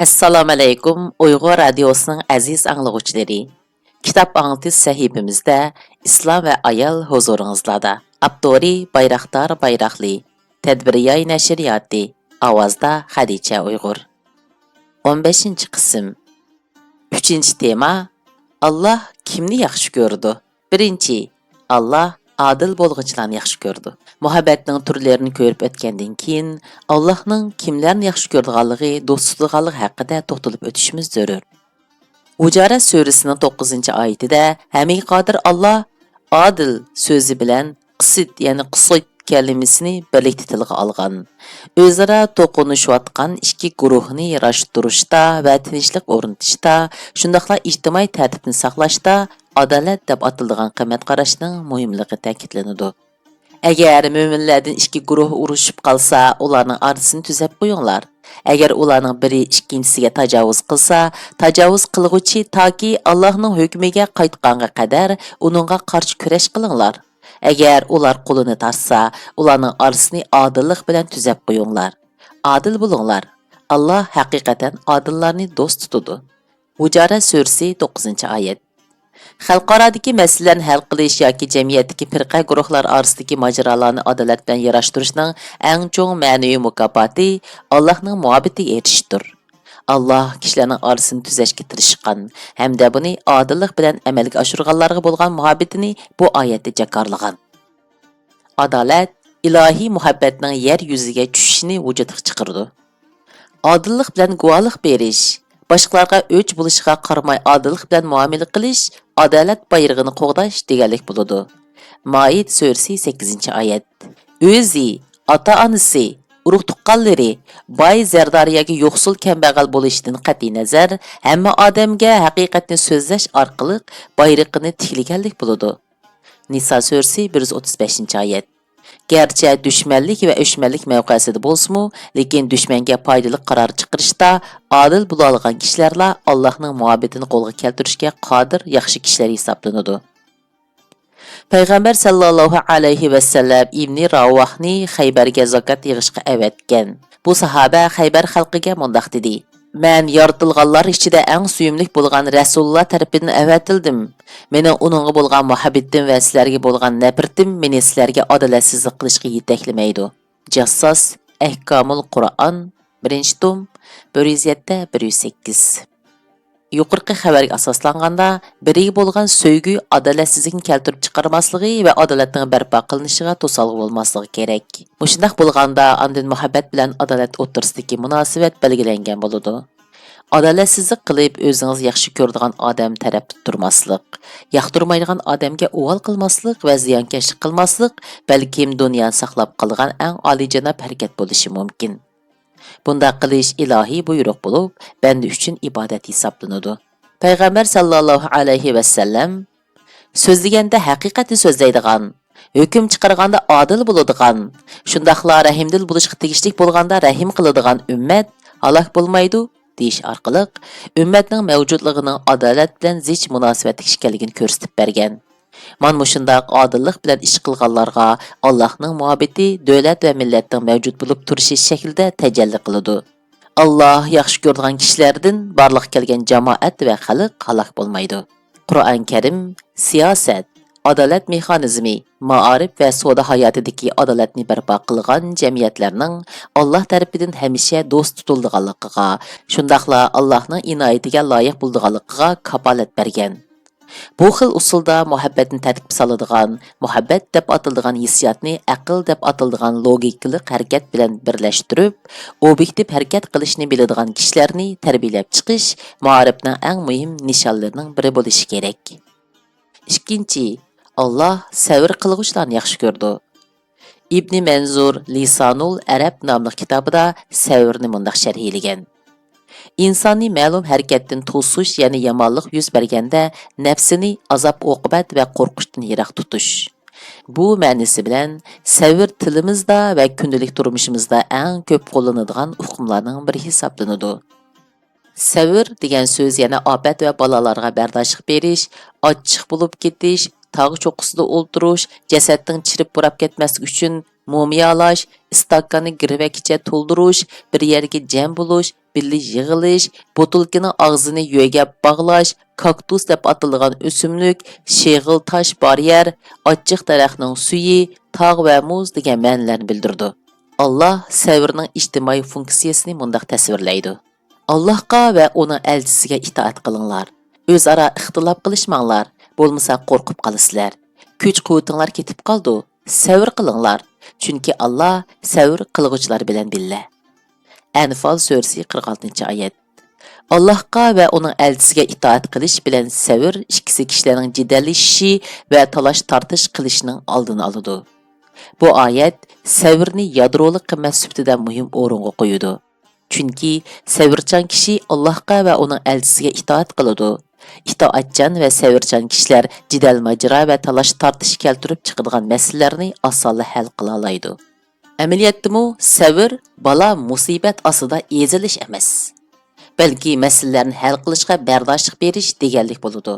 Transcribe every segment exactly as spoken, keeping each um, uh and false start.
ئەسسالامۇئەلەيكۇم، ئۇيغۇر رادىيوسىنىڭ ئەزىز ئاڭلىغۇچىلىرى. كىتاب ئاڭلىتىش سەھىپىمىزدە ئىسلام ۋە ئايال ھۇزۇرىڭىزلاردا. ئاپتورى بايراقدار بايراقلى. تەدبىرىياي نەشرىياتى. ئاۋازدا خەدىچە ئۇيغۇر. ئون بەشىنچى قىسىم. ئۈچىنچى تېما، ئاللاھ كىمنى ياخشى كۆرىدۇ؟ بىرىنچى، ئاللاھ ئادىل بولغۇچىلارنى ياخشى كۆرىدۇ. مۇھەببەتنىڭ تۈرلىرىنى كۆرۈپ ئۆتكەندىن كېيىن، ئاللاھنىڭ كىملەرنى ياخشى كۆرىدىغانلىقى، دوست تۇتىدىغانلىقى ھەققىدە توختىلىپ ئۆتۈشىمىز زۆرۈر. ھۇجارەت سۈرىسىنىڭ توققۇزىنچى ئايىتىدە ھەممىگە قادىر ئاللاھ ئادىل سۆزى بىلەن قىسىت، يەنى قۇسۇت كەلىمىسىنى بىرلىكتە تىلغا ئالغان. ئۆزئارا توقۇنۇشۇۋاتقان ئىككى گۇرۇھنى ياراشتۇرۇشتا ۋە تىنچلىق ئورنىتىشتا، شۇنداقلا ئىجتىمائىي تەرتىپنى ساقلاشتا ئادالەت دەپ ئاتىلىدىغان قىممەت قاراشنىڭ مۇھىملىقى تەكىتلىنىدۇ. ئەگەر مۆمىنلەردىن ئىككى گۇرۇھ ئۇرۇشۇپ قالسا، ئۇلارنىڭ ئارىسىنى تۈزەپ قويۇڭلار. ئەگەر ئۇلارنىڭ بىرى ئىككىنچىسىگە تاجاۋۇز قىلسا، تاجاۋۇز قىلغۇچى تاكى ئاللاھنىڭ ھۆكمىگە قايتقانغا قەدەر ئۇنىڭغا قارشى كۈرەش قىلىڭلار. ئەگەر ئۇلار قولىنى تارتسا، ئۇلارنىڭ ئارىسىنى ئادىللىق بىلەن تۈزەپ قويۇڭلار. ئادىل بولۇڭلار. ئاللاھ ھەقىقەتەن ئادىللارنى دوست تۇتىدۇ. ھۇجارەت سۈرىسى، توققۇزىنچى ئايەت. خەلقئارادىكى مەسىلىلەرنى ھەل قىلىش ياكى جەمئىيەتتىكى پىرقە گۇرۇھلار ئارىسىدىكى ماجىرالارنى ئادالەت بىلەن ياراشتۇرۇشنىڭ ئەڭ چوڭ مەنىۋى مۇكاپاتى ئاللاھنىڭ مۇھەببىتىگە ئېرىشىشتۇر. ئاللاھ كىشىلەرنىڭ ئارىسىنى تۈزەشكە تىرىشقان ھەمدە بۇنى ئادىللىق بىلەن ئەمەلگە ئاشۇرغانلارغا بولغان مۇھەببىتىنى بۇ ئايەتتە جاكارلىغان. ئادالەت ئىلاھىي مۇھەببەتنىڭ يەر يۈزىگە چۈشۈشىنى ۋۇجۇدقا چىقىرىدۇ. ئادىللىق بىلەن گۇۋاھلىق بېرىش، باشقىلارغا ئۆچ بولۇشىغا قارىماي ئادىللىق بىلەن مۇئامىلە قىلىش ئادالەت بايرىقىنى قوغداش دېگەنلىك بولىدۇ. مائىدە سۈرىسى، سەككىزىنچى ئايەت. ئۆزى، ئاتا-ئانىسى، ئۇرۇق-تۇغقانلىرى، باي-زەردارى ياكى يوقسۇل-كەمبەغەل بولۇشىدىن قەتئىينەزەر، ھەممە ئادەمگە ھەقىقەتنى سۆزلەش ئارقىلىق بايرىقىنى تىكلىگەنلىك بولىدۇ. نىسا سۈرىسى، بىر يۈز ئوتتۇز بەشىنچى ئايەت. گەرچە دۈشمەنلىك ۋە ئۆچمەنلىك مەۋقەسىدە بولسىمۇ، لېكىن دۈشمەنگە پايدىلىق قارار چىقىرىشتا ئادىل بولالىغان كىشىلەرلا ئاللاھنىڭ مۇھەببىتىنى قولغا كەلتۈرۈشكە قادىر ياخشى كىشىلەر ھېسابلىنىدۇ. پەيغەمبەر سەللەللاھۇ ئەلەيھى ۋەسەللەم ئىبنى راۋاھنى خەيبەرگە زاكات يىغىشقا ئەۋەتكەن. بۇ ساھابە خەيبەر خەلقىگە مۇنداق دېدى: مەن يارىتىلغانلار ئىچىدە ئەڭ سۆيۈملۈك بولغان رەسۇلۇللا تەرىپىدىن ئەۋەتىلدىم. مېنىڭ ئۇنىڭغا بولغان مۇھەببىتىم ۋە سىلەرگە بولغان نەپرىتىم مېنى سىلەرگە ئادالەتسىزلىك قىلىشقا يېتەكلىمەيدۇ. جاسساس، ئەھكامۇل قۇرئان، بىرىنچى توم، بىر يۈز يەتتە، بىر يۈز سەككىز. يۇقىرىقى خەۋەرگە ئاساسلانغاندا، بىرىگە بولغان سۆيگۈ ئادالەتسىزلىكنى كەلتۈرۈپ چىقارماسلىقى ۋە ئادالەتنىڭ بەرپا قىلىنىشىغا توسالغۇ بولماسلىقى كېرەك. مۇشۇنداق بولغاندا، ئاندىن مۇھەببەت بىلەن ئادالەت ئوتتۇرىسىدىكى مۇناسىۋەت بەلگىلەنگەن بولىدۇ. ئادالەتسىزلىك قىلىپ، ئۆزىڭىز ياخشى كۆرىدىغان ئادەم تەرەپتە تۇرماسلىق، ياقتۇرمايدىغان ئادەمگە ئۇۋال قىلماسلىق ۋە زىيانكەشلىك قىلماسلىق، بەلكىم دۇنيانى ساقلاپ قالىدىغان ئەڭ ئالىيجاناب ھەرىكەت بولۇشى مۇمكىن. بۇنداق قىلىش ئىلاھىي بۇيرۇق بولۇپ، بەندە ئۈچۈن ئىبادەت ھېسابلىنىدۇ. پەيغەمبەر ساللاللاھۇ ئەلەيھى ۋەسەللەم، سۆزلىگەندە ھەقىقەتنى سۆزلەيدىغان، ھۆكۈم چىقارغاندا ئادىل بولىدىغان، شۇنداقلا رەھىمدىل بولۇشقا تېگىشلىك بولغاندا رەھىم قىلىدىغان ئۈممەت ھالاك بولمايدۇ، دېيىش ئارقىلىق، ئۈممەتنىڭ مەۋجۇتلۇقىنىڭ ئادالەت بىلەن زىچ مۇناسىۋەتلىك ئىكەنلىكىنى كۆرسىتىپ بەرگەن. مانا مۇشۇنداق ئادىللىق بىلەن ئىش قىلغانلارغا ئاللاھنىڭ مۇھەببىتى دۆلەت ۋە مىللەتنىڭ مەۋجۇت بولۇپ تۇرۇشى شەكلىدە تەجەللى قىلىدۇ. ئاللاھ ياخشى كۆرىدىغان كىشىلەردىن بارلىققا كەلگەن جامائەت ۋە خەلق ھالاك بولمايدۇ. قۇرئان كەرىم، سىياسەت، ئادالەت مېخانىزمى، مائارىپ ۋە سودا ھاياتىدىكى ئادالەتنى بەرپا قىلغان جەمئىيەتلەرنىڭ ئاللاھ تەرىپىدىن ھەمىشە دوست تۇتۇلىدىغانلىقىغا، شۇنداقلا ئاللاھنىڭ ئىنايىتىگە لايىق بولىدىغانلىقىغا كاپالەت بەرگەن. بۇ خىل ئۇسۇلدا مۇھەببەتنى تەرتىپكە سالىدىغان، مۇھەببەت دەپ ئاتىلىدىغان ھېسسىياتنى ئەقىل دەپ ئاتىلىدىغان لوگىكىلىق ھەرىكەت بىلەن بىرلەشتۈرۈپ، ئوبيېكتىپ ھەرىكەت قىلىشنى بىلىدىغان كىشىلەرنى تەربىيەلەپ چىقىش مائارىپنىڭ ئەڭ مۇھىم نىشانلىرىنىڭ بىرى بولۇشى كېرەك. ئىككىنچى، ئاللاھ سەۋر قىلغۇچىلارنى ياخشى كۆرىدۇ. ئىبنى مەنزۇر لىسانۇل ئەرەب ناملىق كىتابىدا سەۋرنى مۇنداق شەرھلىگەن: ئىنساننى مەلۇم ھەرىكەتتىن توسۇش، يەنى يامانلىق يۈز بەرگەندە نەپسىنى ئازاب-ئوقۇبەت ۋە قورقۇشتىن يىراق تۇتۇش. بۇ مەنىسى بىلەن سەۋر تىلىمىزدا ۋە كۈندىلىك تۇرمۇشىمىزدا ئەڭ كۆپ قوللىنىدىغان ئۇقۇملارنىڭ بىرى ھېسابلىنىدۇ. سەۋر دېگەن سۆز يەنە ئاپەت ۋە بالالارغا بەرداشلىق بېرىش، ئاچچىق بولۇپ كېتىش، تاغ چوققىسىدا ئولتۇرۇش، جەسەتنىڭ چىرىپ پۇراپ كەتمەسلىكى ئۈچۈن مۇمىيالاش، ئىستاكاننى گىرۋەككىچە تولدۇرۇش، بىر يەرگە جەم بولۇش، بىللە يىغىلىش، بوتۇلكىنىڭ ئاغزىنى يۆگەپ باغلاش، كاكتۇس دەپ ئاتىلىدىغان ئۆسۈملۈك، شېغىل تاش بار يەر، ئاچچىق دەرەخنىڭ سۈيى، تاغ ۋە مۇز دېگەن مەنىلەرنى بىلدۈرىدۇ. ئاللاھ سەۋرنىڭ ئىجتىمائىي فۇنكسىيەسىنى مۇنداق تەسۋىرلەيدۇ: «ئاللاھقا ۋە ئۇنىڭ ئەلچىسىگە ئىتائەت قىلىڭلار. ئۆزئارا ئىختىلاپ قىلىشماڭلار، بولمىسا قورقۇپ قالىسىلەر. كۈچ-قۇۋۋىتىڭلار كېتىپ قالىدۇ. سەۋر قىلىڭلار، چۈنكى ئاللاھ سەۋر قىلغۇچىلار بىلەن بىللە.» ئەنفال سۈرىسى، قىرىق ئالتىنچى ئايەت. ئاللاھقا ۋە ئۇنىڭ ئەلچىسىگە ئىتائەت قىلىش بىلەن سەۋر ئىككىسى كىشىلەرنىڭ جېدەللىشىشى ۋە تالاش-تارتىش قىلىشىنىڭ ئالدىنى ئالىدۇ. بۇ ئايەت سەۋرنى يادرولۇق قىممەت سۈپىتىدە مۇھىم ئورۇنغا قويىدۇ. چۈنكى سەۋرچان كىشى ئاللاھقا ۋە ئۇنىڭ ئەلچىسىگە ئىتائەت قىلىدۇ. ئىتائەتچان ۋە سەۋرچان كىشىلەر جېدەل-ماجىرا ۋە تالاش-تارتىش كەلتۈرۈپ چىقىدىغان مەسىلىلەرنى ئاسانلا ھەل قىلالايدۇ. ئەمەلىيەتتىمۇ سەۋر بالا-مۇسىبەت ئاستىدا ئېزىلىش ئەمەس، بەلكى مەسىلىلەرنى ھەل قىلىشقا بەرداشلىق بېرىش دېگەنلىك بولىدۇ.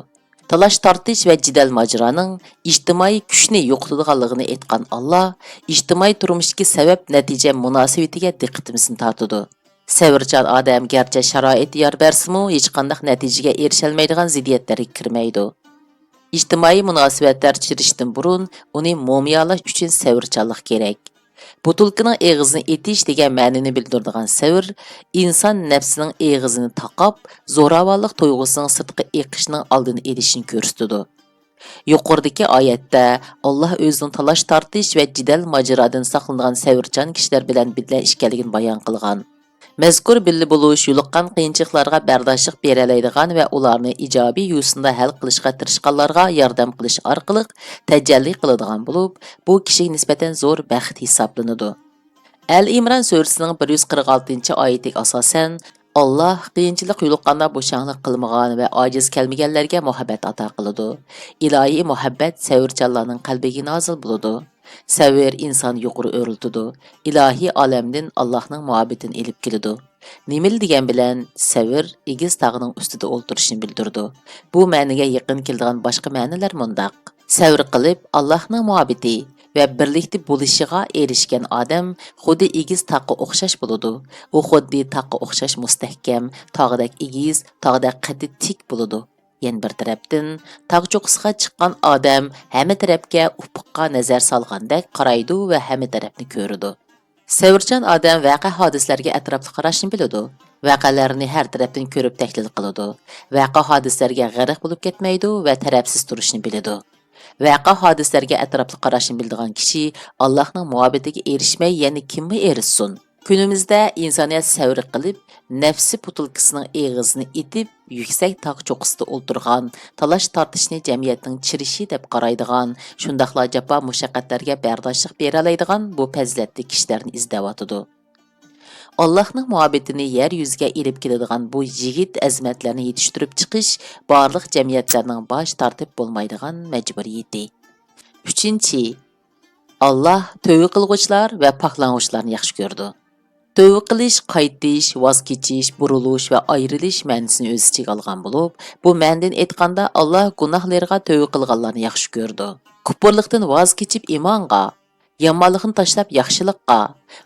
تالاش-تارتىش ۋە جېدەل-ماجىرانىڭ ئىجتىمائىي كۈچنى يوقىتىدىغانلىقىنى ئېيتقان ئاللاھ ئىجتىمائىي تۇرمۇشتىكى سەۋەب-نەتىجە مۇناسىۋىتىگە دىققىتىمىزنى تارتىدۇ. سەۋرچان ئادەم گەرچە شارائىت يار بەرسىمۇ، ھېچقانداق نەتىجىگە ئېرىشەلمەيدىغان زىددىيەتلەرگە كىرمەيدۇ. ئىجتىمائىي مۇناسىۋەتلەر چىرىشتىن بۇرۇن ئۇنى مومىيالاش ئۈچۈن سەۋرچانلىق كېرەك. بوتۇلكىنىڭ ئېغىزىنى ئېتىش دېگەن مەنىنى بىلدۈرىدىغان سەۋر ئىنسان نەپسىنىڭ ئېغىزىنى تاقاپ، زوراۋانلىق تۇيغۇسىنىڭ سىرتقا ئېقىشىنىڭ ئالدىنى ئېلىشنى كۆرسىتىدۇ. يۇقىرىدىكى ئايەتتە ئاللاھ ئۆزىنىڭ تالاش-تارتىش ۋە جېدەل-ماجىرادىن ساقلىنىدىغان سەۋرچان كىشىلەر بىلەن بىللە ئىكەنلىكىنى بايان قىلغان. مەزكۇر بىللە بولۇش يولۇققان قىيىنچىلىقلارغا بەرداشلىق بېرەلەيدىغان ۋە ئۇلارنى ئىجابىي يوسۇندا ھەل قىلىشقا تىرىشقانلارغا ياردەم قىلىش ئارقىلىق تەجەللى قىلىدىغان بولۇپ، بۇ كىشىگە نىسبەتەن زور بەخت ھېسابلىنىدۇ. ئەل ئىمران سۈرىسىنىڭ بىر يۈز قىرىق ئالتىنچى ئايىتىگە ئاساسەن، ئاللاھ قىيىنچىلىق يولۇققاندا بوشاڭلىق قىلمىغان ۋە ئاجىز كەلمىگەنلەرگە مۇھەببەت ئاتا قىلىدۇ. ئىلاھىي مۇھەببەت سەۋرچانلارنىڭ قەلبىگە نازىل بولىدۇ. سەۋر ئىنساننى يۇقىرى ئۆرلىتىدۇ، ئىلاھىي ئالەمدىن ئاللاھنىڭ مۇھەببىتىنى ئېلىپ كېلىدۇ. نېمىلا دېگەن بىلەن سەۋر ئېگىز تاغنىڭ ئۈستىدە ئولتۇرۇشنى بىلدۈرىدۇ. بۇ مەنىگە يېقىن كېلىدىغان باشقا مەنىلەر مۇنداق: سەۋر قىلىپ، ئاللاھنىڭ مۇھەببىتى ۋە بىرلىكتە بولۇشىغا ئېرىشكەن ئادەم خۇددى ئېگىز تاغقا ئوخشاش بولىدۇ. ئۇ خۇددى تاغقا ئوخشاش مۇستەھكەم، تاغدەك ئېگىز، تاغدەك قەتئىي تىك بولىدۇ. يەنە بىر تەرەپتىن، تاغ چوققىسىغا چىققان ئادەم ھەممە تەرەپكە ئۇپۇققا نەزەر سالغاندەك قارايدۇ ۋە ھەممە تەرەپنى كۆرىدۇ. سەۋرچان ئادەم ۋەقە-ھادىسىلەرگە ئەتراپلىق قاراشنى بىلىدۇ. ۋەقەلەرنى ھەر تەرەپتىن كۆرۈپ تەھلىل قىلىدۇ. ۋەقە-ھادىسىلەرگە غەرق بولۇپ كەتمەيدۇ ۋە تەرەپسىز تۇرۇشنى بىلىدۇ. ۋەقە-ھادىسىلەرگە ئەتراپلىق قاراشنى بىلىدىغان كىشى ئاللاھنىڭ مۇھەببىتىگە ئېرىشمەي يەنە كىممۇ ئېرىشسۇن؟ كۈنىمىزدە ئىنسانىيەت سەۋر قىلىپ، نەپسى پوتۇلكىسىنىڭ ئېغىزىنى ئېتىپ، يۈكسەك تاغ چوققىسىدا ئولتۇرغان، تالاش-تارتىشنى جەمئىيەتنىڭ چىرىشى دەپ قارايدىغان، شۇنداقلا جاپا-مۇشەققەتلەرگە بەرداشلىق بېرەلەيدىغان بۇ پەزىلەتلىك كىشىلەرنى ئىزدەۋاتىدۇ. ئاللاھنىڭ مۇھەببىتىنى يەر يۈزىگە ئېلىپ كېلىدىغان بۇ يىگىت ئەزىمەتلەرنى يېتىشتۈرۈپ چىقىش بارلىق جەمئىيەتلەرنىڭ باش تارتىپ بولمايدىغان مەجبۇرىيىتى. ئۈچىنچى، ئاللاھ تۆۋە قىلغۇچىلار ۋە پاكلانغۇچىلارنى ياخشى كۆرىدۇ. تۆۋە قىلىش، قايتىش، ۋاز كېچىش، بۇرۇلۇش ۋە ئايرىلىش مەنىسىنى ئۆز ئىچىگە ئالغان بولۇپ، بۇ مەنىدىن ئېيتقاندا، ئاللاھ گۇناھلىرىغا تۆۋە قىلغانلارنى ياخشى كۆرىدۇ. كۇپۇرلۇقتىن ۋاز كېچىپ ئىمانغا، يامانلىقنى تاشلاپ ياخشىلىققا،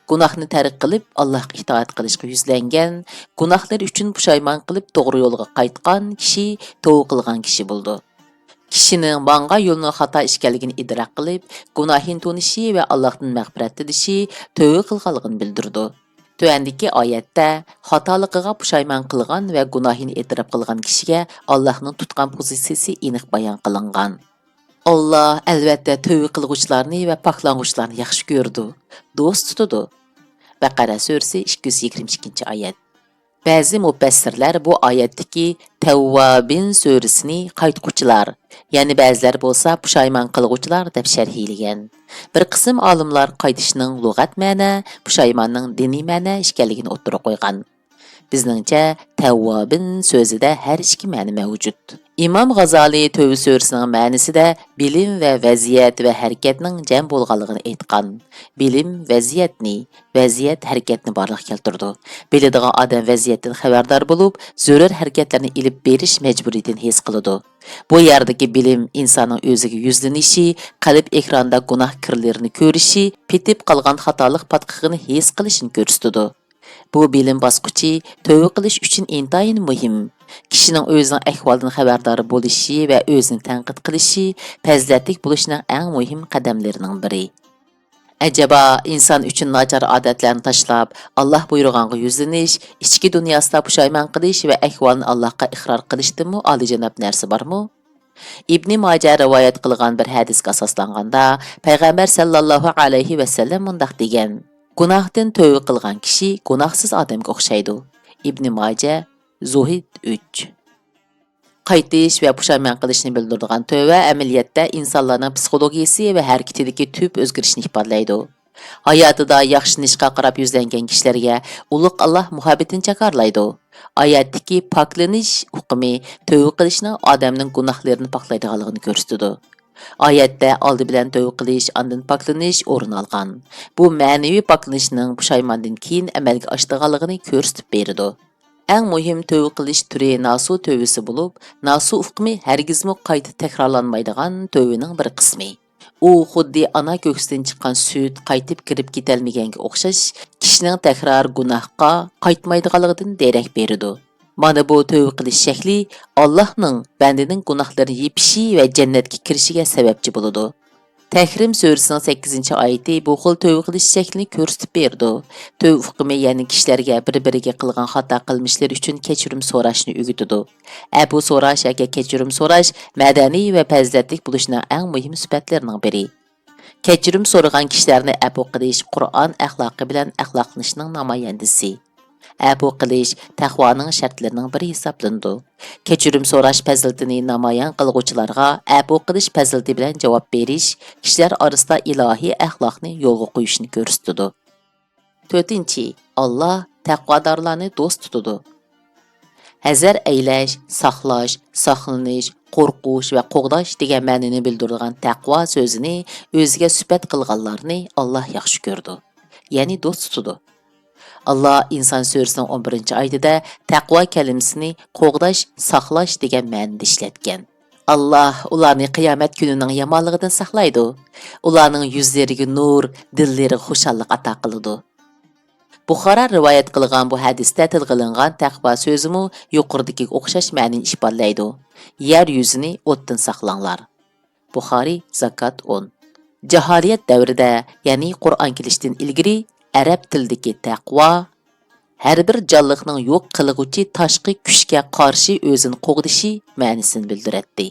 گۇناھنى تەرك قىلىپ ئاللاھقا ئىتائەت قىلىشقا يۈزلەنگەن، گۇناھلىرى ئۈچۈن پۇشايمان قىلىپ توغرا يولغا قايتقان كىشى تۆۋە قىلغان كىشى بولىدۇ. كىشىنىڭ ماڭغان يولىنىڭ خاتا ئىكەنلىكىنى ئىدراك قىلىپ، گۇناھىنى تونۇشى ۋە ئاللاھتىن مەغپىرەت تىلىشى تۆۋە قىلغانلىقىنى بىلدۈرىدۇ. تۆۋەندىكى ئايەتتە خاتالىقىغا پۇشايمان قىلغان ۋە گۇناھىنى ئېتىراپ قىلغان كىشىگە ئاللاھنىڭ تۇتقان پوزىتسىيىسى ئېنىق بايان قىلىنغان. ئاللاھ، ئەلۋەتتە، تۆۋە قىلغۇچىلارنى ۋە پاكلانغۇچىلارنى ياخشى كۆرىدۇ، دوست تۇتىدۇ. بەقەرە سۈرىسى، ئىككى يۈز يىگىرمە ئىككىنچى ئايەت. بەزى مۇپەسسىرلەر بۇ ئايەتتىكى تەۋۋابىن سۈرىسىنى قايتقۇچىلار، يەنە بەزىلەر بولسا پۇشايمان قىلغۇچىلار دەپ شەرھلىگەن. بىر قىسىم ئالىملار قايتىشنىڭ لۇغەت مەنە، پۇشايماننىڭ دىنىي مەنە ئىكەنلىكىنى ئوتتۇرىغا قويغان. بىزنىڭچە، تەۋۋابىن سۆزىدە ھەر ئىككى مەنە مەۋجۇت. ئىمام غازالى تۆۋە سۈرىسىنىڭ مەنىسىدە بىلىم ۋە ۋەزىيەت ۋە ھەرىكەتنىڭ جەم بولغانلىقىنى ئېيتقان. بىلىم ۋەزىيەتنى، ۋەزىيەت ھەرىكەتنى بارلىققا كەلتۈرىدۇ. بىلىدىغان ئادەم ۋەزىيەتتىن خەۋەردار بولۇپ، زۆرۈر ھەرىكەتلەرنى ئېلىپ بېرىش مەجبۇرىيىتىنى ھېس قىلىدۇ. بۇ يەردىكى بىلىم ئىنساننىڭ ئۆزىگە يۈزلىنىشى، قەلب ئېكرانىدا گۇناھ كىرلىرىنى كۆرۈشى، پېتىپ قالغان خاتالىق پاتقىقىنى ھېس قىلىشىنى كۆرسىتىدۇ. بۇ بىلىم باسقۇچى تۆۋە قىلىش ئۈچۈن ئىنتايىن مۇھىم. كىشىنىڭ ئۆزىنىڭ ئەھۋالىدىن خەۋەردار بولۇشى ۋە ئۆزىنى تەنقىد قىلىشى پەزىلەتلىك بولۇشنىڭ ئەڭ مۇھىم قەدەملىرىنىڭ بىرى. ئەجەبا، ئىنسان ئۈچۈن ناچار ئادەتلەرنى تاشلاپ، ئاللاھ بۇيرۇغانغا يۈزلىنىش، ئىچكى دۇنياسىدا پۇشايمان قىلىش ۋە ئەھۋالنى ئاللاھقا ئىقرار قىلىشتىنمۇ ئالىيجاناب نەرسە بارمۇ؟ ئىبنى ماجە رىۋايەت قىلغان بىر ھەدىسكە ئاساسلانغاندا، پەيغەمبەر سەللەللاھۇ ئەلەيھى ۋەسەللەم مۇنداق دېگەن: «گۇناھتىن تۆۋە قىلغان كىشى گۇناھسىز ئادەمگە ئوخشايدۇ.» ئىبنى ماجە، زۇھد ئۈچ. قايتىش ۋە پۇشايمان قىلىشنى بىلدۈرىدىغان تۆۋە ئەمەلىيەتتە ئىنسانلارنىڭ پسىخولوگىيىسى ۋە ھەرىكىتىدىكى تۈپ ئۆزگىرىشنى ئىپادىلەيدۇ. ھاياتىدا ياخشىلىنىشقا قاراپ يۈزلەنگەن كىشىلەرگە ئۇلۇغ ئاللاھ مۇھەببىتىنى جاكارلايدۇ. ئايەتتىكى پاكلىنىش ئۇقۇمى تۆۋە قىلىشنىڭ ئادەمنىڭ گۇناھلىرىنى پاكلايدىغانلىقىنى كۆرسىتىدۇ. ئايەتتە ئالدى بىلەن تۆۋە قىلىش، ئاندىن پاكلىنىش ئورۇن ئالغان. بۇ مەنىۋى پاكلىنىشنىڭ پۇشايماندىن كېيىن ئەمەلگە ئاشىدىغانلىقىنى كۆرسىتىپ بېرىدۇ. ئەڭ مۇھىم تۆۋە قىلىش تۈرى ناسۇ تۆۋىسى بولۇپ، ناسۇ ئۇقۇمى ھەرگىزمۇ قايتا تەكرارلانمايدىغان تۆۋىنىڭ بىر قىسمى. ئۇ خۇددى ئانا كۆكسىدىن چىققان سۈت قايتىپ كىرىپ كېتەلمىگەنگە ئوخشاش، كىشىنىڭ تەكرار گۇناھقا قايتمايدىغانلىقىدىن دېرەك بېرىدۇ. مانا بۇ تۆۋە قىلىش شەكلى ئاللاھنىڭ بەندىنىڭ گۇناھلىرىنى يېپىشى ۋە جەننەتكە كىرىشىگە سەۋەبچى بولىدۇ. تەھرىم سۈرىسىنىڭ سەككىزىنچى ئايىتى بۇ خىل تۆۋە قىلىش شەكلىنى كۆرسىتىپ بېرىدۇ. تۆۋە ئۇقۇمى، يەنى كىشىلەرگە بىر-بىرىگە قىلغان خاتا قىلمىشلىرى ئۈچۈن كەچۈرۈم سوراشنى ئۆگىتىدۇ. ئەپۇ سوراش ياكى كەچۈرۈم سوراش مەدەنىي ۋە پەزىلەتلىك بولۇشنىڭ ئەڭ مۇھىم سۈپەتلىرىنىڭ بىرى. كەچۈرۈم سورىغان كىشىلەرنى ئەپۇ قىلىش قۇرئان ئەخلاقى بىلەن ئەخلاقلىنىشنىڭ نامايەندىسى. ئەپۇ قىلىش تەقۋانىڭ شەرتلىرىنىڭ بىرى ھېسابلىنىدۇ. كەچۈرۈم سوراش پەزىلىتىنى نامايان قىلغۇچىلارغا ئەپۇ قىلىش پەزىلىتى بىلەن جاۋاب بېرىش كىشىلەر ئارىسىدا ئىلاھىي ئەخلاقنى يولغا قويۇشنى كۆرسىتىدۇ. تۆتىنچى، ئاللاھ تەقۋادارلارنى دوست تۇتىدۇ. ھەزەر ئەيلەش، ساقلاش، ساقلىنىش، قورقۇش ۋە قوغداش دېگەن مەنىنى بىلدۈرىدىغان تەقۋا سۆزىنى ئۆزىگە سۈپەت قىلغانلارنى ئاللاھ ياخشى كۆرىدۇ، يەنى دوست تۇتىدۇ. ئاللاھ ئىنسان سۈرىسىنىڭ ئون بىرىنچى ئايىتىدە تەقۋا كەلىمىسىنى قوغداش، ساقلاش دېگەن مەنىدە ئىشلەتكەن. ئاللاھ ئۇلارنى قىيامەت كۈنىنىڭ يامانلىقىدىن ساقلايدۇ. ئۇلارنىڭ يۈزلىرىگە نۇر، دىللىرىغا خۇشاللىق ئاتا قىلىدۇ. بۇخارا رىۋايەت قىلغان بۇ ھەدىستە تىلغا ئېلىنغان تەقۋا سۆزىمۇ يۇقىرىدىكىگە ئوخشاش مەنىنى ئىپادىلەيدۇ. يەر يۈزىنى ئوتتىن ساقلاڭلار. بۇخارى، زاكات ئون. جاھالىيەت دەۋرىدە، يەنى قۇرئان كېلىشتىن ئىلگىرى، ئەرەب تىلىدىكى تەقۋا ھەر بىر جانلىقنىڭ يوق قىلغۇچى تاشقى كۈچكە قارشى ئۆزىنى قوغدىشى مەنىسىنى بىلدۈرەتتى.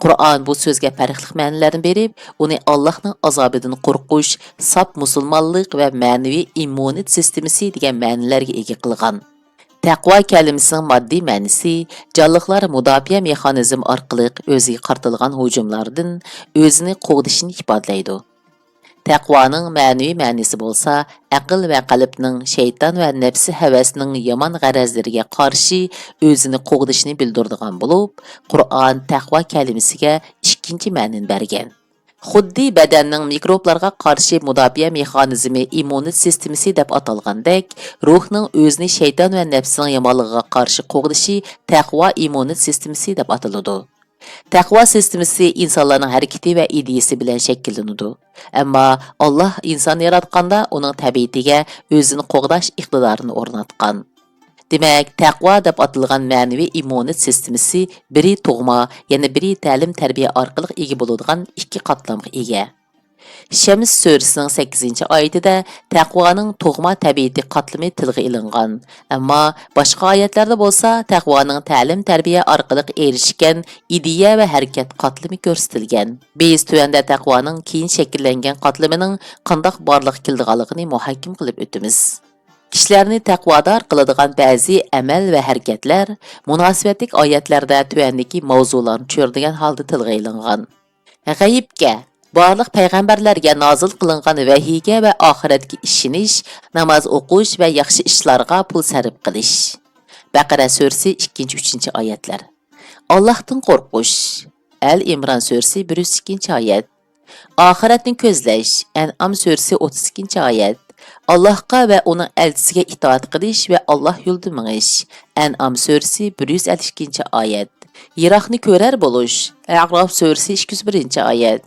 قۇرئان بۇ سۆزگە پەرقلىق مەنىلەرنى بېرىپ، ئۇنى ئاللاھنىڭ ئازابىدىن قورقۇش، ساپ مۇسۇلمانلىق ۋە مەنىۋى ئىممۇنىتېت سىستېمىسى دېگەن مەنىلەرگە ئىگە قىلغان. تەقۋا كەلىمىسىنىڭ ماددىي مەنىسى جانلىقلار مۇداپىئە مېخانىزمى ئارقىلىق ئۆزىگە قارىتىلغان ھۇجۇملاردىن ئۆزىنى قوغدىشىنى ئىپادىلەيدۇ. تەقۋانىڭ مەنىۋى مەنىسى بولسا ئەقىل ۋە قەلبنىڭ شەيتان ۋە نەپسى ھەۋەسنىڭ يامان غەرەزلىرىگە قارشى ئۆزىنى قوغدىشىنى بىلدۈرىدىغان بولۇپ، قۇرئان تەقۋا كەلىمىسىگە ئىككىنچى مەنىنى بەرگەن. خۇددى بەدەننىڭ مىكروبلارغا قارشى مۇداپىئە مېخانىزمى ئىممۇنىتېت سىستېمىسى دەپ ئاتالغاندەك، روھنىڭ ئۆزىنى شەيتان ۋە نەپسىنىڭ يامانلىقىغا قارشى قوغدىشى تەقۋا ئىممۇنىتېت سىستېمىسى دەپ ئاتىلىدۇ. تەقۋا سىستېمىسى ئىنسانلارنىڭ ھەرىكىتى ۋە ئىدىيىسى بىلەن شەكىللىنىدۇ. ئەمما ئاللاھ ئىنساننى ياراتقاندا ئۇنىڭ تەبىئىتىگە ئۆزىنى قوغداش ئىقتىدارىنى ئورناتقان. دېمەك، تەقۋا دەپ ئاتالغان مەنىۋى ئىممۇنىتېت سىستېمىسى بىرى تۇغما، يەنە بىرى تەلىم-تەربىيە ئارقىلىق ئىگە بولىدىغان ئىككى قاتلامغا ئىگە. شەمس سۈرىسىنىڭ سەككىزىنچى ئايىتىدە تەقۋانىڭ تۇغما تەبىئىتى قاتلىمى تىلغا ئېلىنغان. ئەمما باشقا ئايەتلەردە بولسا تەقۋانىڭ تەلىم-تەربىيە ئارقىلىق ئېرىشكەن ئىدىيە ۋە ھەرىكەت قاتلىمى كۆرسىتىلگەن. بىز تۆۋەندە تەقۋانىڭ كېيىن شەكىللەنگەن قاتلىمىنىڭ قانداق بارلىققا كېلىدىغانلىقىنى مۇھاكىمە قىلىپ ئۆتىمىز. كىشىلەرنى تەقۋادار قىلىدىغان بەزى ئەمەل ۋە ھەرىكەتلەر مۇناسىۋەتلىك ئايەتلەردە تۆۋەندىكى ماۋزۇلارنى چۆرىدىگەن ھالدا تىلغا ئېلىنغان. غەيىبكە، بارلىق پەيغەمبەرلەرگە نازىل قىلىنغان ۋەھىيگە ۋە ئاخىرەتكە ئىشىنىش، ناماز ئوقۇش ۋە ياخشى ئىشلارغا پۇل سەرپ قىلىش. بەقەرە سۈرىسى ئىككىنچى، ئۈچىنچى ئايەتلەر. ئاللاھتىن قورقۇش. ئەل ئىمران سۈرىسى بىر يۈز ئىككىنچى ئايەت. ئاخىرەتنى كۆزلەش. ئەنئام سۈرىسى ئوتتۇز ئىككىنچى ئايەت. ئاللاھقا ۋە ئۇنىڭ ئەلچىسىگە ئىتائەت قىلىش ۋە ئاللاھ يولىدا مېڭىش. ئەنئام سۈرىسى بىر يۈز ئەللىك ئىككىنچى ئايەت. يىراقنى كۆرەر بولۇش. ئەراف سۈرىسى ئىككى يۈز بىرىنچى ئايەت.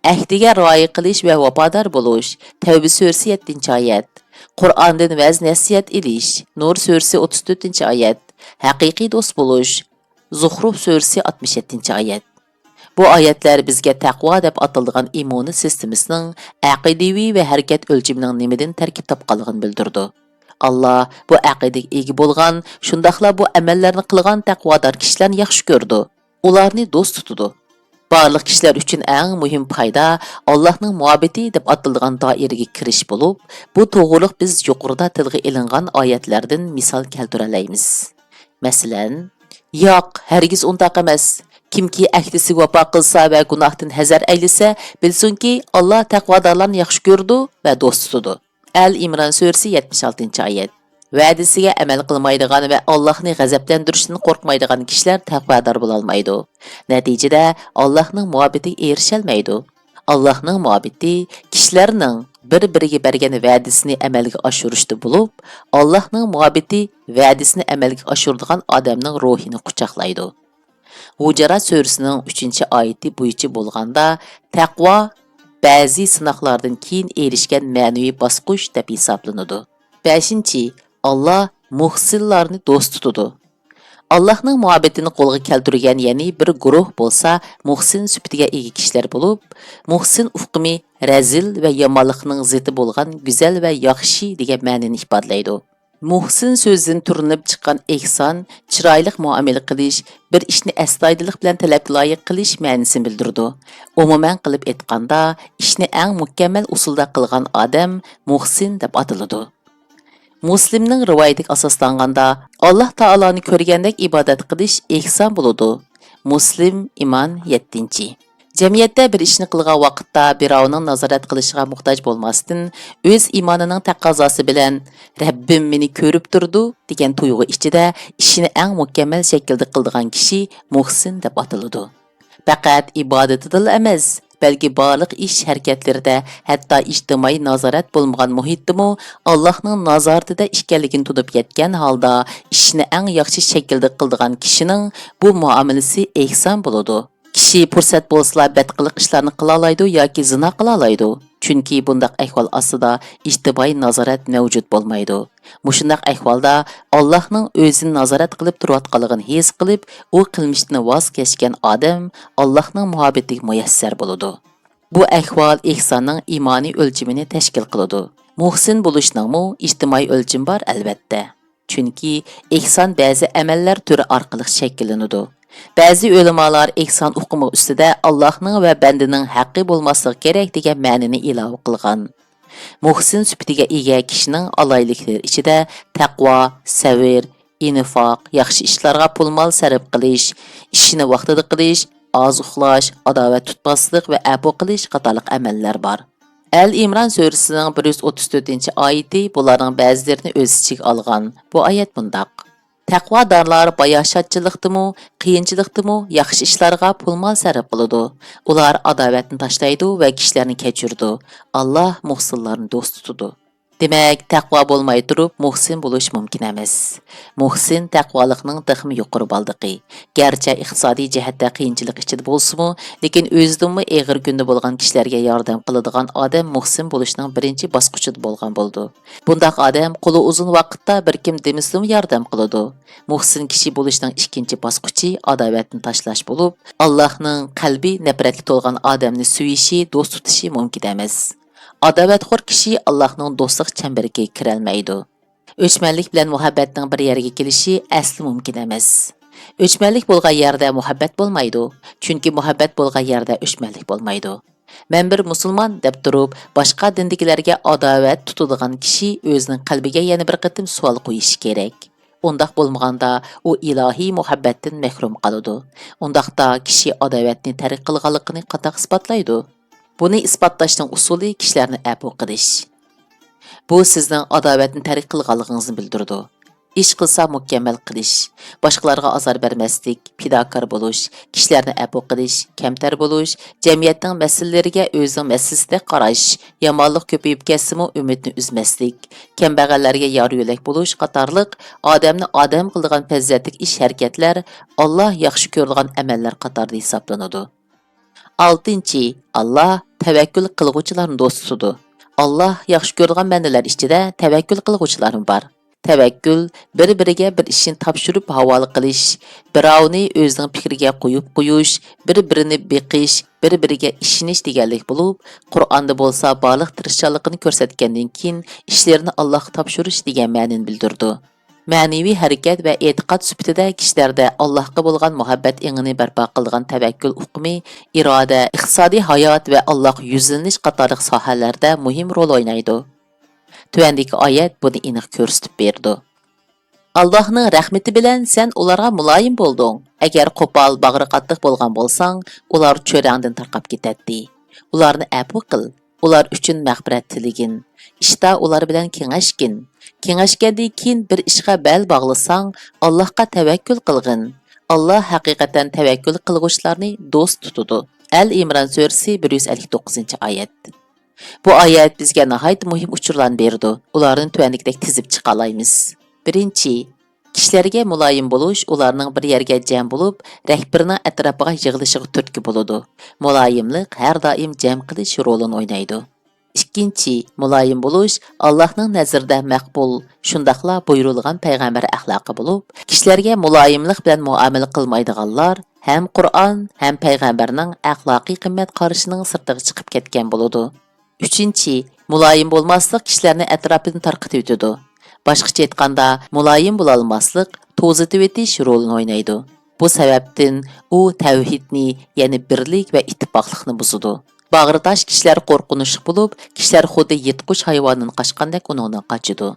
ئەھدىگە رىئايە قىلىش ۋە ۋاپادار بولۇش. تەۋبە سۈرىسى يەتتىنچى ئايەت. قۇرئاندىن ۋەز-نەسىھەت ئېلىش، نۇر سۈرىسى ئوتتۇز تۆتىنچى ئايەت، ھەقىقىي دوست بولۇش، زۇخرۇف سۈرىسى ئاتمىش يەتتىنچى ئايەت. بۇ ئايەتلەر بىزگە تەقۋا دەپ ئاتىلىدىغان ئىممۇنىيەت سىستېمىسىنىڭ ئەقىدىۋى ۋە ھەرىكەت ئۆلچىمىنىڭ نېمىدىن تەركىب تاپقانلىقىنى بىلدۈرىدۇ. ئاللا بۇ ئەقىدىگە ئىگە بولغان، شۇنداقلا بۇ ئەمەللەرنى قىلغان تەقۋادار كىشىلەرنى ياخشى كۆرىدۇ. ئۇلارنى دوست تۇتىدۇ. بارلىق كىشىلەر ئۈچۈن ئەڭ مۇھىم پايدا ئاللاھنىڭ مۇھەببىتى دەپ ئاتىلىدىغان دائىرىگە كىرىش بولۇپ، بۇ توغرۇلۇق بىز يۇقىرىدا تىلغا ئېلىنغان ئايەتلەردىن مىسال كەلتۈرەلەيمىز. مەسىلەن، ياق، ھەرگىز ئۇنداق ئەمەس. كىمكى ئەھدىسىگە ۋاپا قىلسا ۋە گۇناھتىن ھەزەر ئەيلىسە، بىلسۇنكى، ئاللا تەقۋادارلارنى ياخشى كۆرىدۇ ۋە دوست تۇتىدۇ. ئەل ئىمران سۈرىسى يەتمىش ئالتىنچى ئايەت. ۋەدىسىگە ئەمەل قىلمايدىغان ۋە ئاللاھنى غەزەپلەندۈرۈشتىن قورقمايدىغان كىشىلەر تەقۋادار بولالمايدۇ. نەتىجىدە، ئاللاھنىڭ مۇھەببىتىگە ئېرىشەلمەيدۇ. ئاللاھنىڭ مۇھەببىتى كىشىلەرنىڭ بىر-بىرىگە بەرگەن ۋەدىسىنى ئەمەلگە ئاشۇرۇشتا بولۇپ، ئاللاھنىڭ مۇھەببىتى ۋەدىسىنى ئەمەلگە ئاشۇرىدىغان ئادەمنىڭ روھىنى قۇچاقلايدۇ. ھۇجرا سۈرىسىنىڭ ئۈچىنچى ئايىتى بويىچە بولغاندا، تەقۋا بەزى سىناقلاردىن كېيىن ئېرىشكەن مەنىۋى باسقۇچ دەپ ھېسابلىنىدۇ. بەشىنچى، ئاللا مۇھسىنلارنى دوست تۇتىدۇ. ئاللاھنىڭ مۇھەببىتىنى قولغا كەلتۈرگەن يەنى بىر گۇرۇھ بولسا مۇھسىن سۈپىتىگە ئىگە كىشىلەر بولۇپ، مۇھسىن ئۇقۇمى رەزىل ۋە يامانلىقنىڭ زىتى بولغان گۈزەل ۋە ياخشى دېگەن مەنىنى ئىپادىلەيدۇ. مۇھسىن سۆزىدىن تۈرلىنىپ چىققان ئېھسان، چىرايلىق مۇئامىلە قىلىش، بىر ئىشنى ئەستايىدىللىق بىلەن تەلەپكە لايىق قىلىش مەنىسىنى بىلدۈرىدۇ. ئومۇمەن قىلىپ ئېيتقاندا، ئىشنى ئەڭ مۇكەممەل ئۇسۇلدا قىلغان ئادەم مۇھسىن دەپ ئاتىلىدۇ. مۇسلىمنىڭ رىۋايىتىگە ئاساسلانغاندا، ئاللا تائالانى كۆرگەندەك ئىبادەت قىلىش ئېھسان بولىدۇ. مۇسلىم، ئىمان، يەتتىنچى. جەمئىيەتتە بىر ئىشنى قىلغان ۋاقىتتا بىراۋنىڭ نازارەت قىلىشىغا موھتاج بولماستىن، ئۆز ئىمانىنىڭ تەقەززاسى بىلەن، رەببىم مېنى كۆرۈپ تۇرىدۇ، دېگەن تۇيغۇ ئىچىدە ئىشنى ئەڭ مۇكەممەل شەكىلدە قىلىدىغان كىشى مۇھسىن دەپ ئاتىلىدۇ. پەقەت ئىبادىتىدىلا ئەمەس، بەلكى بارلىق ئىش ھەرىكەتلىرىدە، ھەتتا ئىجتىمائىي نازارەت بولمىغان مۇھىتتىمۇ ئاللاھنىڭ نازارىتىدە ئىكەنلىكىنى تونۇپ يەتكەن ھالدا ئىشنى ئەڭ ياخشى شەكىلدە قىلىدىغان كىشىنىڭ بۇ مۇئامىلىسى ئېھسان بولىدۇ. كىشى پۇرسەت بولسىلا بەتقىلىق ئىشلارنى قىلالايدۇ ياكى زىنا قىلالايدۇ. چۈنكى بۇنداق ئەھۋال ئاستىدا ئىجتىمائىي نازارەت مەۋجۇت بولمايدۇ. مۇشۇنداق ئەھۋالدا ئاللاھنىڭ ئۆزىنى نازارەت قىلىپ تۇرۇۋاتقانلىقىنى ھېس قىلىپ، ئۇ قىلمىشتىن ۋاز كەچكەن ئادەم ئاللاھنىڭ مۇھەببىتىگە مۇيەسسەر بولىدۇ. بۇ ئەھۋال ئېھساننىڭ ئىمانىي ئۆلچىمىنى تەشكىل قىلىدۇ. مۇھسىن بولۇشنىڭمۇ ئىجتىمائىي ئۆلچىمى بار، ئەلۋەتتە. چۈنكى ئېھسان بەزى ئەمەللەر تۈرى ئارقىلىق شەكىللىنىدۇ. بەزى ئۆلىمالار ئېھسان ئۇقۇمى ئۈستىدە ئاللاھنىڭ ۋە بەندىنىڭ ھەققى بولماسلىقى كېرەك دېگەن مەنىنى ئىلاۋە قىلغان. مۇھسىن سۈپىتىگە ئىگە كىشىنىڭ ئالاھىدىلىكلىرى ئىچىدە تەقۋا، سەۋر، ئىنفاق، ياخشى ئىشلارغا پۇل-مال سەرپ قىلىش، ئىشىنى ۋاقتىدا قىلىش، ئاز ئۇخلاش، ئاداۋەت تۇتماسلىق ۋە ئەپۇ قىلىش قاتارلىق ئەمەللەر بار. ئەل ئىمران سۈرىسىنىڭ بىر يۈز ئوتتۇز تۆتىنچى ئايىتى بۇلارنىڭ بەزىلىرىنى ئۆز ئىچىگە ئالغان. بۇ ئايەت مۇنداق: تەقۋادارلار باياشاتچىلىقتىمۇ، قىيىنچىلىقتىمۇ ياخشى ئىشلارغا پۇل-مال سەرپ قىلىدۇ. ئۇلار ئاداۋەتنى تاشلايدۇ ۋە كىشىلەرنى كەچۈرىدۇ. ئاللا مۇھسىنلارنى دوست تۇتىدۇ. دېمەك، تەقۋا بولماي تۇرۇپ مۇھسىن بولۇش مۇمكىن ئەمەس. مۇھسىن تەقۋالىقنىڭ تېخىمۇ يۇقىرى بالدىقى. گەرچە ئىقتىسادىي جەھەتتە قىيىنچىلىق ئىچىدە بولسىمۇ، لېكىن ئۆزىدىنمۇ ئېغىر كۈندە بولغان كىشىلەرگە ياردەم قىلىدىغان ئادەم مۇھسىن بولۇشنىڭ بىرىنچى باسقۇچىدا بولغان بولىدۇ. بۇنداق ئادەم قولى ئۇزۇن ۋاقىتتا بىر كىم دېمىسىمۇ ياردەم قىلىدۇ. مۇھسىن كىشى بولۇشنىڭ ئىككىنچى باسقۇچى ئاداۋەتنى تاشلاش بولۇپ، ئاللاھنىڭ قەلبى نەپرەتكە تولغان ئادەمنى سۆيۈشى، دوست تۇتۇشى مۇمكىن ئەمەس. ئاداۋەتخور كىشى ئاللاھنىڭ دوستلۇق چەمبىرىكىگە كىرەلمەيدۇ. ئۆچمەنلىك بىلەن مۇھەببەتنىڭ بىر يەرگە كېلىشى ئەسلى مۇمكىن ئەمەس. ئۆچمەنلىك بولغان يەردە مۇھەببەت بولمايدۇ، چۈنكى مۇھەببەت بولغان يەردە ئۆچمەنلىك بولمايدۇ. مەن بىر مۇسۇلمان دەپ تۇرۇپ، باشقا دىندىكىلەرگە ئاداۋەت تۇتىدىغان كىشى ئۆزىنىڭ قەلبىگە يەنە بىر قېتىم سوئال قويۇشى كېرەك. ئۇنداق بولمىغاندا، ئۇ ئىلاھىي مۇھەببەتتىن مەھرۇم قالىدۇ. ئۇنداقتا كىشى ئاداۋەتنى تەرك قىلغانلىقىنى قانداق ئىسپاتلايدۇ؟ بۇنى ئىسپاتلاشنىڭ ئۇسۇلى كىشىلەرنى ئەپۇ قىلىش. بۇ سىزنىڭ ئاداۋەتنى تەرك قىلغانلىقىڭىزنى بىلدۈرىدۇ. ئىش قىلسا مۇكەممەل قىلىش، باشقىلارغا ئازار بەرمەسلىك، پىداكار بولۇش، كىشىلەرنى ئەپۇ قىلىش، كەمتەر بولۇش، جەمئىيەتنىڭ مەسىلىلىرىگە ئۆزىنىڭ مەسىلىسىدەك قاراش، يامانلىق كۆپىيىپ كەتسىمۇ ئۈمىدنى ئۈزمەسلىك، كەمبەغەللەرگە يار يۆلەك بولۇش قاتارلىق ئادەمنى ئادەم قىلىدىغان پەزىلەتلىك ئىش ھەرىكەتلەر ئاللا ياخشى كۆرىدىغان ئەمەللەر قاتارىدا ھېسابلىنىدۇ. ئالتىنچى، ئاللا تەۋەككۈل قىلغۇچىلارنى دوست تۇتىدۇ. ئاللاھ ياخشى كۆرىدىغان بەندىلەر ئىچىدە تەۋەككۈل قىلغۇچىلارمۇ بار. تەۋەككۈل، بىر-بىرىگە بىر ئىشنى تاپشۇرۇپ ھاۋالە قىلىش، بىراۋنى ئۆزىنىڭ پىكرىگە قويۇپ قويۇش، بىر-بىرىنى بېقىش، بىر-بىرىگە ئىشىنىش دېگەنلىك بولۇپ، قۇرئاندا بولسا بارلىق تىرىشچانلىقىنى كۆرسەتكەندىن كېيىن ئىشلىرىنى ئاللاھقا تاپشۇرۇش دېگەن مەنىنى بىلدۈرىدۇ. مەنىۋى ھەرىكەت ۋە ئېتىقاد سۈپىتىدە كىشىلەردە ئاللاھقا بولغان مۇھەببەت ئېڭىنى بەرپا قىلىدىغان تەۋەككۈل ئۇقۇمى ئىرادە، ئىقتىسادىي ھايات ۋە ئاللاھقا يۈزلىنىش قاتارلىق ساھەلەردە مۇھىم رول ئوينايدۇ. تۆۋەندىكى ئايەت بۇنى ئېنىق كۆرسىتىپ بېرىدۇ. ئاللاھنىڭ رەھمىتى بىلەن سەن ئۇلارغا مۇلايىم بولدۇڭ. ئەگەر قوپال، باغرى قاتتىق بولغان بولساڭ، ئۇلار چۆرەڭدىن تارقاپ كېتەتتى. ئۇلارنى ئەپۇ قىل. ئۇلار ئۈچۈن مەغپىرەت تىلىگىن. ئىشتا ئۇلار بىلەن كېڭەشكىن. كېڭەشكەندىن كېيىن بىر ئىشقا بەل باغلىساڭ، ئاللاھقا تەۋەككۈل قىلغىن. ئاللاھ ھەقىقەتەن تەۋەككۈل قىلغۇچىلارنى دوست تۇتىدۇ. ئەل ئىمران سۈرىسى، بىر يۈز ئەللىك توققۇزىنچى ئايەت. بۇ ئايەت بىزگە ناھايىتى مۇھىم ئۇچۇرلارنى بېرىدۇ. ئۇلارنى تۆۋەندىكىدەك تىزىپ چىقالايمىز. بىرىنچى، كىشىلەرگە مۇلايىم بولۇش ئۇلارنىڭ بىر يەرگە جەم بولۇپ، رەھبىرىنىڭ ئەتراپىغا يىغىلىشىغا تۈرتكە بولىدۇ. مۇلايىملىق ھەر دائىم جەم قىلىش رولىنى ئوينايدۇ. ئىككىنچى، مۇلايىم بولۇش ئاللاھنىڭ نەزىرىدە مەقبۇل، شۇنداقلا بۇيرۇلغان پەيغەمبەر ئەخلاقى بولۇپ، كىشىلەرگە مۇلايىملىق بىلەن مۇئامىلە قىلمايدىغانلار ھەم قۇرئان، ھەم پەيغەمبەرنىڭ ئەخلاقىي قىممەت قارىشىنىڭ سىرتىغا چىقىپ كەتكەن بولىدۇ. ئۈچىنچى، مۇلايىم بولماسلىق كىشىلەرنى ئەتراپىدىن تارقىتىۋېتىدۇ. باشقىچە ئېيتقاندا، مۇلايىم بولالماسلىق توزۇتۇۋېتىش رولىنى ئوينايدۇ. بۇ سەۋەبتىن ئۇ تەۋھىدنى، يەنى بىرلىك ۋە ئىتتىپاقلىقنى بۇزىدۇ. باغرى تاش كىشىلەر قورقۇنچلۇق بولۇپ، كىشىلەر خۇددى يىرتقۇچ ھايۋاندىن قاچقاندەك ئۇنىڭدىن قاچىدۇ.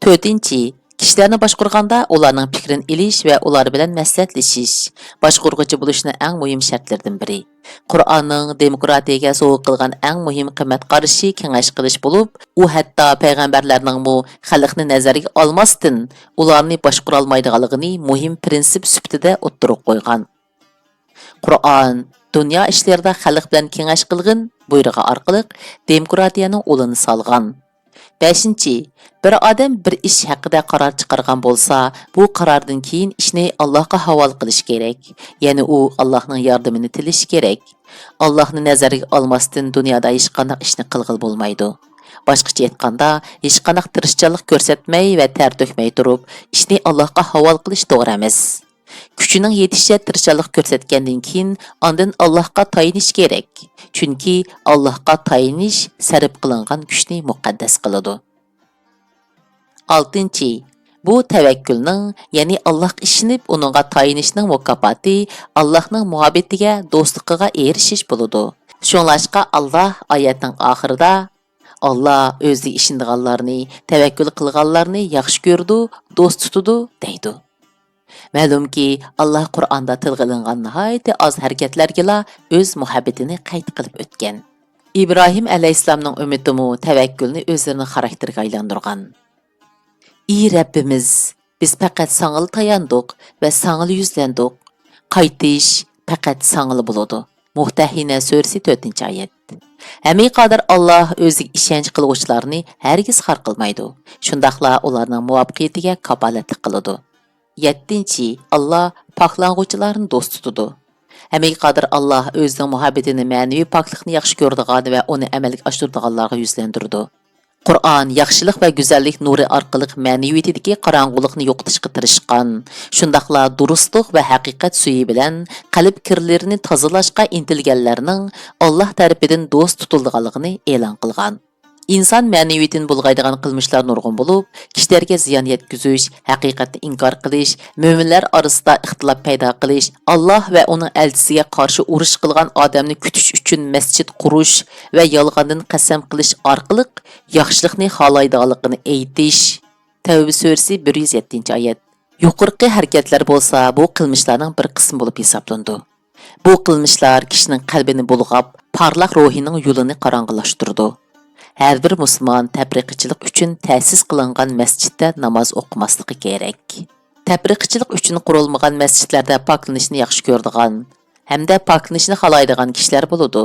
تۆتىنچى، كىشىلەرنى باشقۇرغاندا ئۇلارنىڭ پىكرىنى ئېلىش ۋە ئۇلار بىلەن مەسلىھەتلىشىش باشقۇرغۇچى بولۇشنىڭ ئەڭ مۇھىم شەرتلىرىدىن بىرى. قۇرئاننىڭ دېموكراتىيەگە سوۋغا قىلغان ئەڭ مۇھىم قىممەت قارىشى كېڭەش قىلىش بولۇپ، ئۇ ھەتتا پەيغەمبەرلەرنىڭمۇ خەلقنى نەزەرگە ئالماستىن، ئۇلارنى باشقۇرالمايدىغانلىقىنى مۇھىم پىرىنسىپ سۈپىتىدە ئوتتۇرىغا قويغان. قۇرئان، دۇنيا ئىشلىرىدا خەلق بىلەن كېڭەش قىلغىن بۇيرۇقى ئارقىلىق دېموكراتىيەنىڭ ئۇلىنى سالغان. بەشىنچى، بىر ئادەم بىر ئىش ھەققىدە قارار چىقارغان بولسا، بۇ قاراردىن كېيىن ئىشنى ئاللاھقا ھاۋالە قىلىش كېرەك. يەنى ئۇ ئاللاھنىڭ ياردىمىنى تىلىشى كېرەك. ئاللاھنى نەزەرگە ئالماستىن دۇنيادا ھېچقانداق ئىشنى قىلغىلى بولمايدۇ. باشقىچە ئېيتقاندا، ھېچقانداق تىرىشچانلىق كۆرسەتمەي ۋە تەر تۆكمەي تۇرۇپ، ئىشنى ئاللاھقا ھاۋالە قىلىش توغرا ئەمەس. كۈچىنىڭ يېتىشىچە تىرىشچانلىق كۆرسەتكەندىن كېيىن، ئاندىن ئاللاھقا تايىنىش كېرەك. چۈنكى ئاللاھقا تايىنىش سەرپ قىلىنغان كۈچنى مۇقەددەس قىلىدۇ. ئالتىنچى، بۇ تەۋەككۈلنىڭ، يەنى ئاللاھقا ئىشىنىپ، ئۇنىڭغا تايىنىشنىڭ مۇكاپاتى ئاللاھنىڭ مۇھەببىتىگە، دوستلۇقىغا ئېرىشىش بولىدۇ. شۇڭلاشقا ئاللاھ ئايەتنىڭ ئاخىرىدا، «ئاللاھ ئۆزىگە ئىشىنىدىغانلارنى، تەۋەككۈل قىلغانلارنى ياخشى كۆرىدۇ، دوست تۇتىدۇ» دەيدۇ. مەلۇمكى، ئاللاھ قۇرئاندا تىلغا ئېلىنغان ناھايىتى ئاز ھەرىكەتلەرگىلا ئۆز مۇھەببىتىنى قەيت قىلىپ ئۆتكەن. ئىبراھىم ئەلەيھىسسالامنىڭ ئۈممىتىمۇ تەۋەككۈلنى ئۆزلىرىنىڭ خاراكتېرىگە ئايلاندۇرغان. «ئى رەببىمىز، بىز پەقەت ساڭىلا تاياندۇق ۋە ساڭىلا يۈزلەندۇق. قايتىش پەقەت ساڭىلا بولىدۇ.» مۇمتەھىنە سۈرىسى، تۆتىنچى ئايەت. ھەممىگە قادىر ئاللاھ ئۆزىگە ئىشەنچ قىلغۇچىلارنى ھەرگىز خار قىلمايدۇ، شۇنداقلا ئۇلارنىڭ مۇۋەپپەقىيىتىگە كاپالەتلىك قىلىدۇ. يەتتىنچى، ئاللاھ پاكلانغۇچىلارنى دوست تۇتىدۇ. ھەممىگە قادىر ئاللاھ ئۆزىنىڭ مۇھەببىتىنى مەنىۋى پاكلىقنى ياخشى كۆرىدىغان ۋە ئۇنى ئەمەلگە ئاشۇرىدىغانلارغا يۈزلەندۈرىدۇ. قۇرئان ياخشىلىق ۋە گۈزەللىك نۇرى ئارقىلىق مەنىۋىيىتىدىكى قاراڭغۇلۇقنى يوقىتىشقا تىرىشقان، شۇنداقلا دۇرۇسلۇق ۋە ھەقىقەت سۈيى بىلەن قەلب كىرلىرىنى تازىلاشقا ئىنتىلگەنلەرنىڭ ئاللاھ تەرىپىدىن دوست تۇتۇلىدىغانلىقىنى ئېلان قىلغان. ئىنسان مەنىۋىيىتىنى بۇلغايدىغان قىلمىشلار نۇرغۇن بولۇپ، كىشىلەرگە زىيان يەتكۈزۈش، ھەقىقەتنى ئىنكار قىلىش، مۆمىنلەر ئارىسىدا ئىختىلاپ پەيدا قىلىش، ئاللاھ ۋە ئۇنىڭ ئەلچىسىگە قارشى ئۇرۇش قىلغان ئادەمنى كۈتۈش ئۈچۈن مەسچىت قۇرۇش ۋە يالغاندىن قەسەم قىلىش ئارقىلىق ياخشىلىقنى خالايدىغانلىقىنى ئېيتىش. تەۋبە سۈرىسى، بىر يۈز يەتتىنچى ئايەت. يۇقىرىقى ھەرىكەتلەر بولسا بۇ قىلمىشلارنىڭ بىر قىسمى بولۇپ ھېسابلىنىدۇ. بۇ قىلمىشلار كىشىنىڭ قەلبىنى بۇلغاپ، پارلاق روھىنىڭ يولىنى قاراڭغۇلاشتۇرىدۇ. ھەر بىر مۇسۇلمان تەپرىقىچىلىق ئۈچۈن تەسىس قىلىنغان مەسچىتتە ناماز ئوقۇماسلىقى كېرەك. تەپرىقىچىلىق ئۈچۈن قۇرۇلمىغان مەسچىتلەردە پاكلىنىشنى ياخشى كۆرىدىغان، ھەمدە پاكلىنىشنى خالايدىغان كىشىلەر بولىدۇ.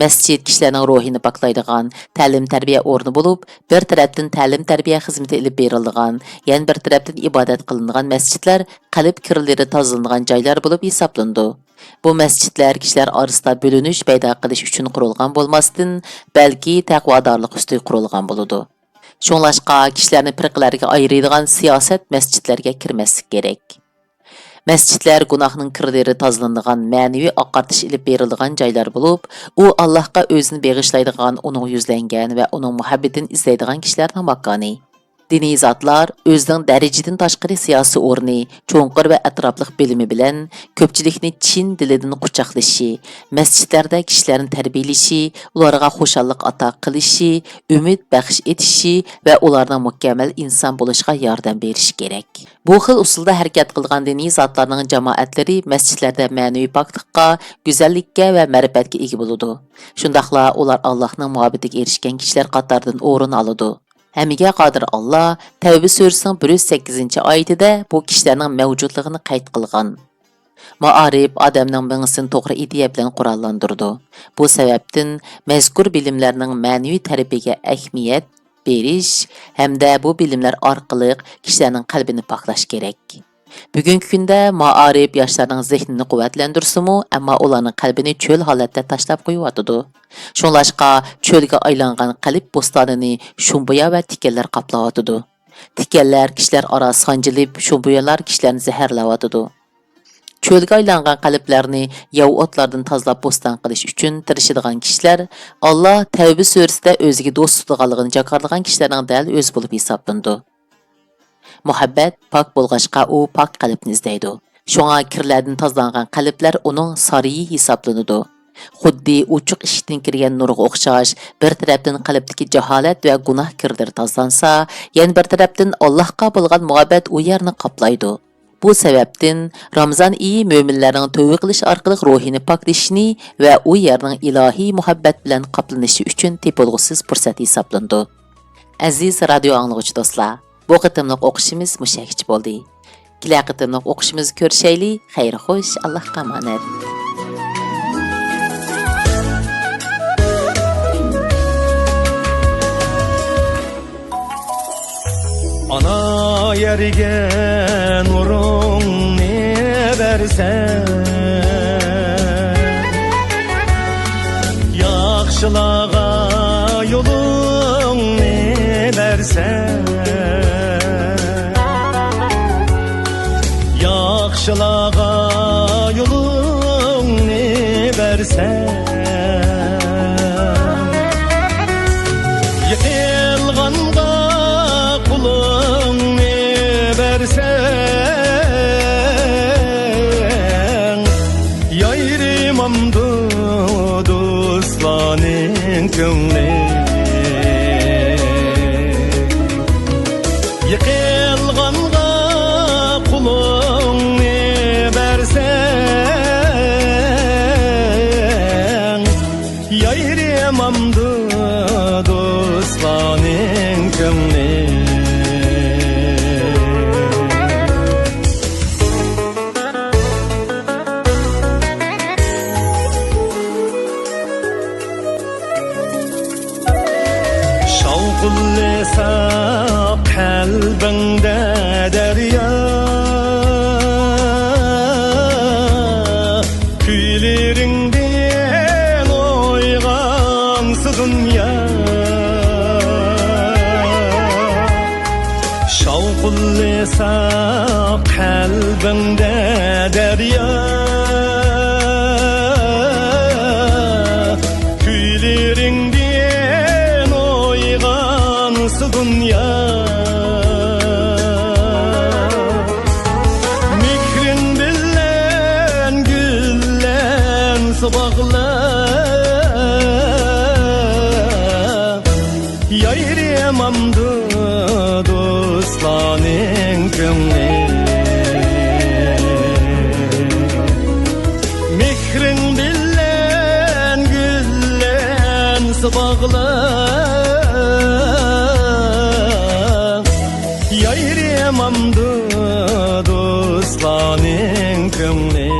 مەسچىت كىشىلەرنىڭ روھىنى پاكلايدىغان تەلىم-تەربىيە ئورنى بولۇپ، بىر تەرەپتىن تەلىم-تەربىيە خىزمىتى ئېلىپ بېرىلىدىغان، يەنە بىر تەرەپتىن ئىبادەت قىلىنىدىغان مەسچىتلەر قەلب كىرلىرى تازىلىنىدىغان جايلار بولۇپ ھېسابلىنىدۇ. بۇ مەسچىتلەر كىشىلەر ئارىسىدا بۆلۈنۈش پەيدا قىلىش ئۈچۈن قۇرۇلغان بولماستىن، بەلكى تەقۋادارلىق ئۈستىگە قۇرۇلغان بولىدۇ. شۇڭلاشقا، كىشىلەرنى پىرقىلەرگە ئايرىيدىغان سىياسەت مەسچىتلەرگە كىرمەسلىكى كېرەك. مەسچىتلەر گۇناھنىڭ كىرلىرى تازىلىنىدىغان مەنىۋى ئاقارتىش ئېلىپ بېرىلىدىغان جايلار بولۇپ، ئۇ ئاللاھقا ئۆزىنى بېغىشلايدىغان، ئۇنىڭغا يۈزلەنگەن ۋە ئۇنىڭ مۇھەببىتىنى ئىزدەيدىغان كىشىلەرنىڭ ماكانى. دىنىي زاتلار ئۆزىنىڭ دەرىجىدىن تاشقىرى سىياسىي ئورنى، چوڭقۇر ۋە ئەتراپلىق بىلىمى بىلەن كۆپچىلىكنى چىن دىلىدىن قۇچاقلىشى، مەسچىتلەردە كىشىلەرنى تەربىيەلىشى، ئۇلارغا خۇشاللىق ئاتا قىلىشى، ئۈمىد بەخش ئېتىشى ۋە ئۇلارنىڭ مۇكەممەل ئىنسان بولۇشىغا ياردەم بېرىشى كېرەك. بۇ خىل ئۇسۇلدا ھەرىكەت قىلغان دىنىي زاتلارنىڭ جامائەتلىرى مەسچىتلەردە مەنىۋى پاكلىققا، گۈزەللىككە ۋە مەرىپەتكە ئىگە بولىدۇ. شۇنداقلا ئۇلار ئاللاھنىڭ مۇھەببىتىگە ئېرىشكەن كىشىلەر قاتارىدىن ئورۇن ئالىدۇ. ھەممىگە قادىر ئاللا تەۋبە سۈرىسىنىڭ بىر يۈز سەككىزىنچى ئايىتىدە بۇ كىشىلەرنىڭ مەۋجۇتلۇقىنى قەيت قىلغان. مائارىپ ئادەمنىڭ مېڭىسىنى توغرا ئىدىيە بىلەن قوراللاندۇرىدۇ. بۇ سەۋەبتىن مەزكۇر بىلىملەرنىڭ مەنىۋى تەرىپىگە ئەھمىيەت بېرىش ھەمدە بۇ بىلىملەر ئارقىلىق كىشىلەرنىڭ قەلبىنى پاكلاش كېرەك. بۈگۈنكى كۈندە مائارىپ ياشلارنىڭ زېھنىنى قۇۋۋەتلەندۈرسىمۇ، ئەمما ئۇلارنىڭ قەلبىنى چۆل ھالەتتە تاشلاپ قويۇۋاتىدۇ. شۇڭلاشقا، چۆلگە ئايلانغان قەلب بوستانىنى شۇمبۇيا ۋە تىكەنلەر قاپلاۋاتىدۇ. تىكەنلەر كىشىلەر ئارا سانجىلىپ، شۇمبۇيالار كىشىلەرنى زەھەرلەۋاتىدۇ. چۆلگە ئايلانغان قەلبلەرنى ياۋا ئوتلاردىن تازىلاپ بوستان قىلىش ئۈچۈن تىرىشىدىغان كىشىلەر، ئاللا تەۋبە سۈرىسىدە ئۆزىگە دوست تۇتىدىغانلىقىنى جاكارلىغان كىشىلەرنىڭ دەل ئۆزى بولۇپ ھېسابلىنىدۇ. مۇھەببەت پاك بولغاچقا، ئۇ پاك قەلبنى ئىزدەيدۇ. شۇڭا كىرلەردىن تازىلانغان قەلبلەر ئۇنىڭ سارىيى ھېسابلىنىدۇ. خۇددى ئوچۇق ئىشىكتىن كىرگەن نۇرغا ئوخشاش، بىر تەرەپتىن قەلبتىكى جاھالەت ۋە گۇناھ كىرلىرى تازىلانسا، يەنە بىر تەرەپتىن ئاللاھقا بولغان مۇھەببەت ئۇ يەرنى قاپلايدۇ. بۇ سەۋەبتىن رامىزان ئېيى مۆمىنلەرنىڭ تۆۋە قىلىش ئارقىلىق روھىنى پاكلىشىنى ۋە ئۇ يەرنىڭ ئىلاھىي مۇھەببەت بىلەن قاپلىنىشى ئۈچۈن تېپىلغۇسىز پۇرسەت ھېسابلىنىدۇ. ئەزىز رادىيو ئاڭلىغۇچى دوستلار، بۇ قېتىملىق ئوقۇشىمىز مۇشۇ يەرگىچە بولدى. كېلەر قېتىملىق ئوقۇشىمىزدا كۆرۈشەيلى. خەير خوش، ئاللاھقا ئامانەت. ئانا يەرگە نۇرۇڭنى بەرسەن، ياخشىلارغا يولۇڭنى بەرسەن، ياخشىلارغا يولۇڭنى بەرسەن، يىقىلغانغا قولۇڭنى بەرسەن، يايرىمامدۇ دوستلارنىڭ كۆڭلى. يىقىلغانغا قولۇڭنى بەرسەڭ، يايرىمامدۇ دوستلارنىڭ كۆڭلى. شاۋقۇنلىسا قەلبىڭدە دەريا، كۈيلىرىڭدىن ئويغانسا دۇنيا. شاۋقۇنلىسا قەلبىڭدە دەريا، كۈيلىرىڭدىن ئويغانسا دۇنيا. مېھرىڭ بىلەن گۈللەنسە باغلار، يايرىمامدۇ دوستلارنىڭ كۆڭلى. مېھرىڭ بىلەن گۈللەنسە باغلار، يايرىمامدۇ دوستلارنىڭ كۆڭلى.